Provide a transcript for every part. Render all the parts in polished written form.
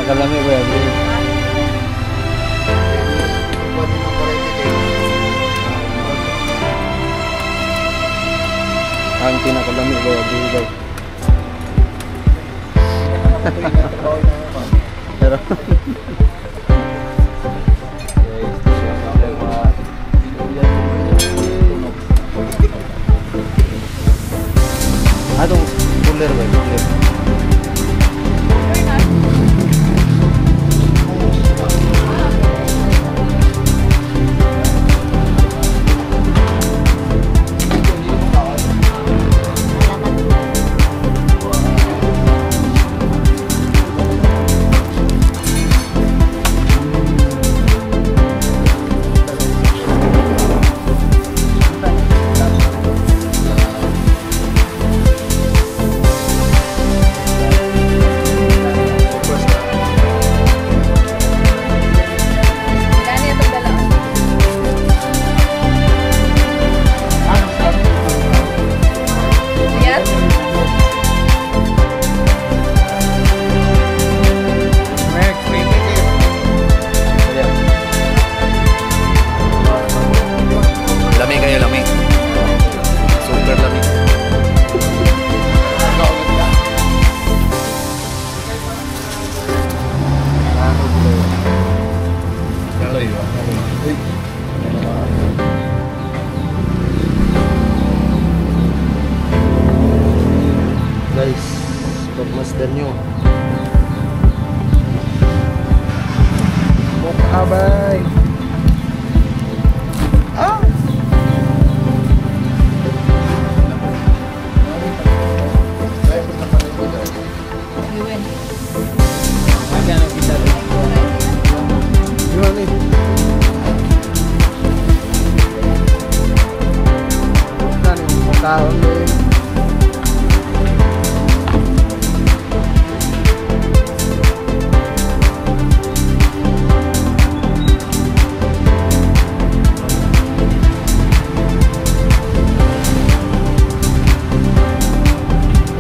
Makalami ko ya. Ang pinakalami ko ya, guys. Pero atong cooler ba? Cooler. Lami kayo, lami. Super lami. Guys, pagmasdan nyo. Abay. Ah!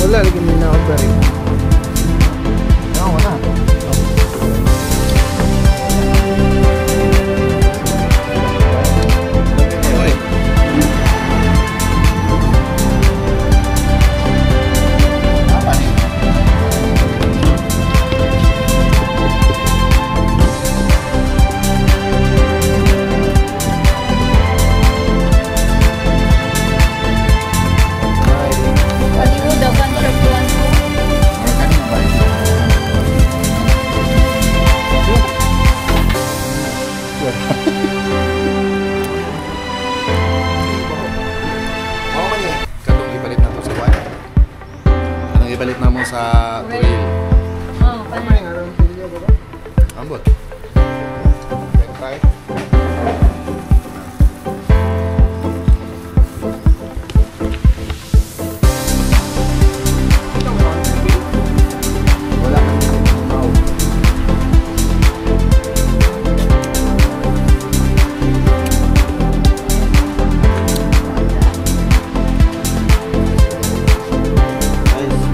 Wala lagi may na-order eh. Wala. Ibalit na mo sa tuil. Oh, paano? Ambot. Try. Wala kang mau. Guys.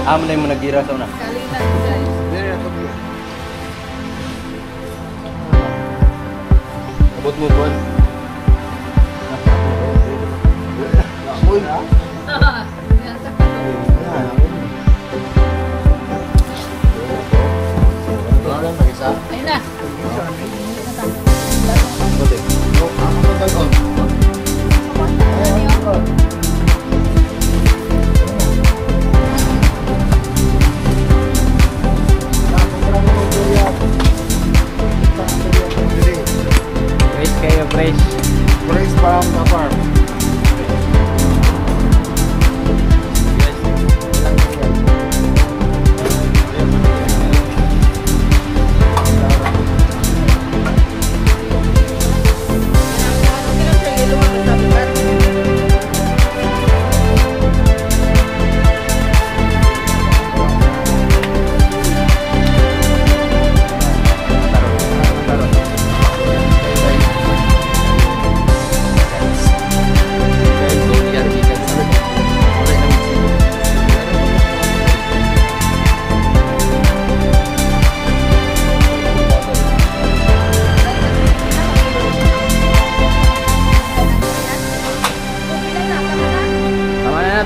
Amo na yung nagira sa una. Abot mo, Bon. Ayun na.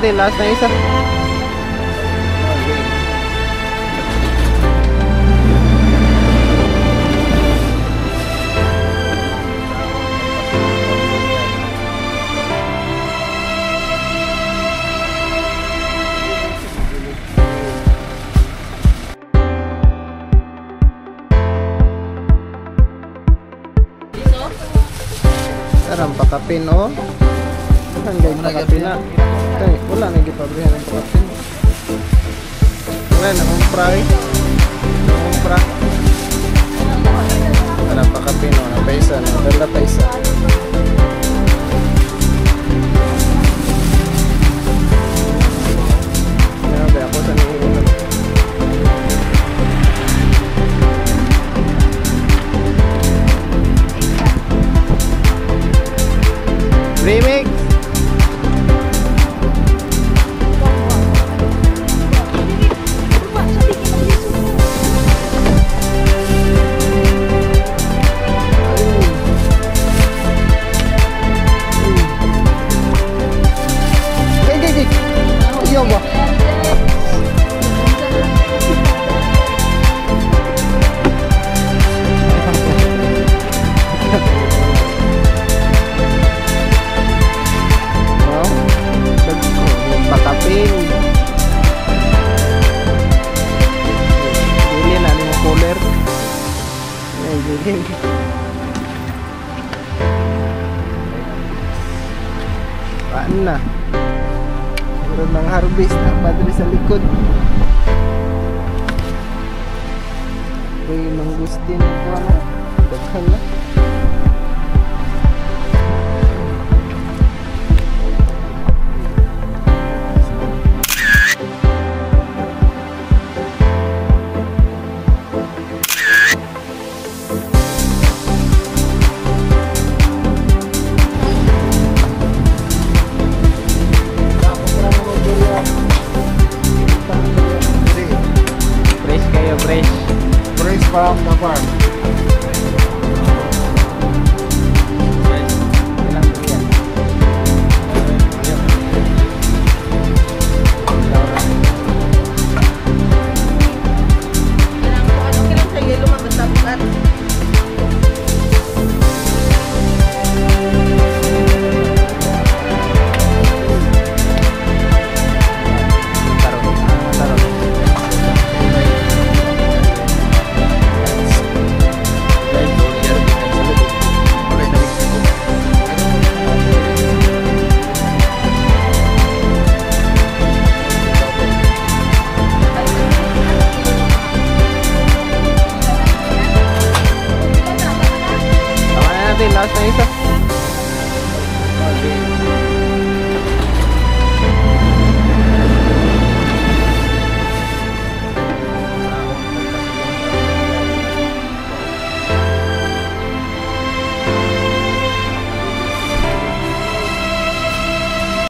Natin, last na isa. Sarang pakapin, oh. Hanggang pakapin na. Tay, wala na gipabrihan ang pakapin. Wala na kumpra eh. Kumpra. Sarang pakapin, oh. Napaisa, nadala pa isa. Grabe, ako sa naiulan. Remix! Iyo ba? Wow. Pakapin. Dili na ni mo cooler. Ay, dili. Paan na? Meron ng harvest na padre sa likod. Uy, mangustin ito ano? Daghan na. Fresh kayo, fresh. Fresh from the farm. Guys, ilang durian? Okay lang sa yelo, mabasta bukat. Taron. Taron. Tama na natin, last na isa.